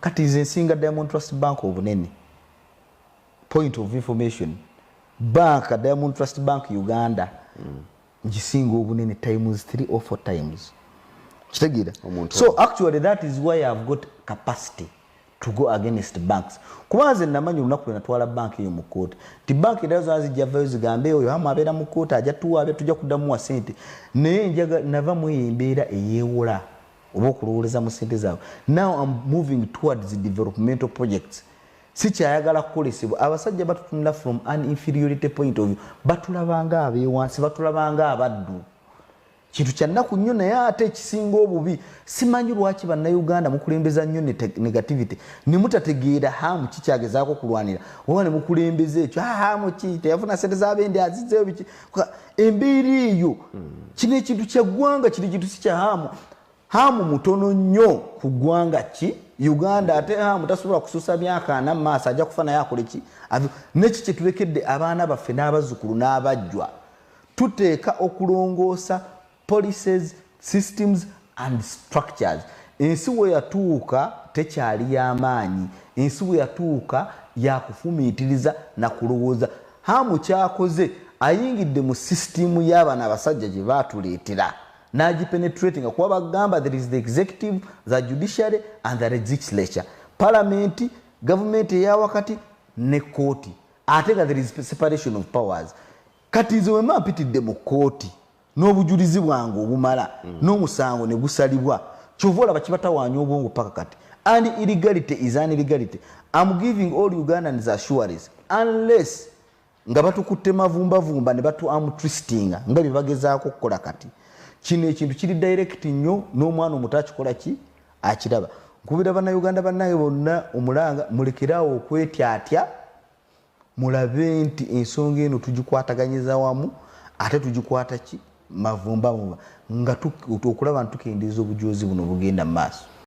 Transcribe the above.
Kati nze nsinga Diamond Trust Bank obunene. Point of information, bank Diamond Trust Bank Uganda ngisinga obunene times 3 or 4 times, kitegeera? So actually that is why I've got capacity to go against banks, kuba nze namanya olunaku lwe natwala bank eyo mu kooti nti bank endala zona zijja vayo zigambe, "Oyo Hamu abeera mu kooti, ajja tuwaabe, tujja kuddamuwa sente." Naye njaga nava mu eyo embeera eyeewola oba okulowooleza mu sente zaabwe. Now I'm moving towards developmental projects. Sikyayagala kukolesebwa. Abasajja batutunula from an inferiority point of view, batulabanga abeewansi, batulabanga abaddu. Kintu kyannaku nnyo, naye ate ekisinga obubi, simanyi lwaki Bannayuganda mukulembeza nnyo negativity ne mutategeera Hamu kikyagezaako kulwanira, oba ne mukulembeza ekyo, "Ah, Hamu ki teyafuna sente z'abendi, azizzeyo biki?" Embeera eyo, kino ekintu kya ggwanga, kiri kintu si kya Hamu. Hamu mutono nnyo ku ggwanga ki Uganda, ate Hamu tasobola kususa myaka 40 mu maaso, ajja kufa naye akole ki? Neki kyetulekedde abaana baffe n'abazzukulu n'abajjwa, tuteeka okulongoosa policies, systems and structures. Ensi we yatuuka tekyali y'amaanyi, ensi we yatuuka yakufumiitiriza nakulowooza. Hamu kyakoze, ayingidde mu sisitimu y'abano abasajja gye baatuleetera n'agipenetratinga, kuba bagamba there is the executive, the judiciary and the legislature, parliament, gavumenti eyawakati ne kooti, ate nga there is separation of powers. Kati nze wema mpitidde mu kooti n'obujulizi bwange obumala n'omusango ne gusalibwa, kyova olaba kibatawaanya obwongo paka kati. And illegality is an illegality. I'm giving all Ugandans assurance, unless nga batukutte mavumbavumba ne batu arm twistinga nga bye bagezaako okukola kati. Kino ekintu kiri direct nnyo, n'omwana omuto akikola ki, akiraba. Nkubira Bannayuganda bannaye bonna omulanga, mulekeraawo okwetyatya, mulabe nti ensonga eno tugikwataganyiza wamu, ate tugikwata ki mavumbavumba, nga okulaba nti tukendeeza obujozi buno bugenda mu maaso.